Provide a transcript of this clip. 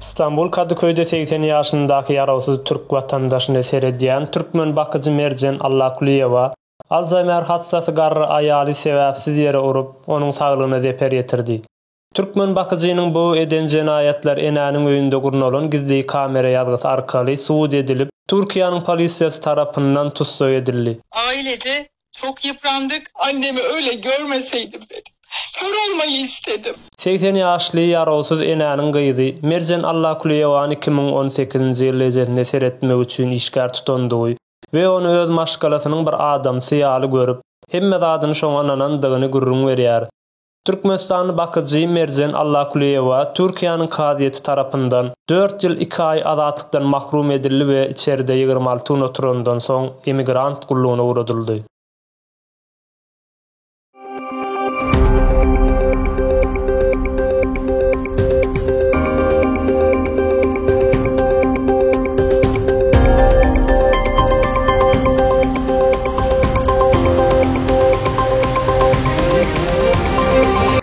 Stambul Kadyköýde 80 ýaşyndaky ýarawsyz türk watandaşyna seredýän türkmen bakyjy Merjen Allakulyýewa Alzaýmer hassasy garry aýaly sebäpsiz ýere urup, onuň saglygyna zeper ýetirdi. Türkmen bakyjynyň bu eden jenaýatlary enäniň öýünde gurnalan gizli kamera ýazgysy arkaly subut edilip, Türkiýäniň polisiýasy tarapyndan tussag edildi. Ailece çok yıprandık. Annemi öyle görmeseydim dedim. Kör olmayı istedim. 80 ýaşly ýarawsyz enäniň gyzy Merjen Allakulyýewany 2018-nji ýylda ejesine seretmek üçin işgär tutandygy we ony öz maşgalasynyň bir adamsy ýaly görüp, hemme zadyny şoňa ynanandygyny gürrüň berýär. Türkmenistanly bakyjy Merjen Allakulyýewa Türkiýäniň kazyýeti tarapyndan dört ýyl iki aý azatlykdan mahrum edildi we içeride 26 gün oturandan soň emigrant gullugyna ugradyldy.